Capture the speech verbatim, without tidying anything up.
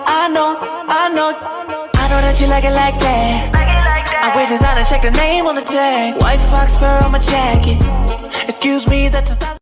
I know, I know, I know that you like it like that. I wear designer, check the name on the tag. White fox fur on my jacket. Excuse me, that's a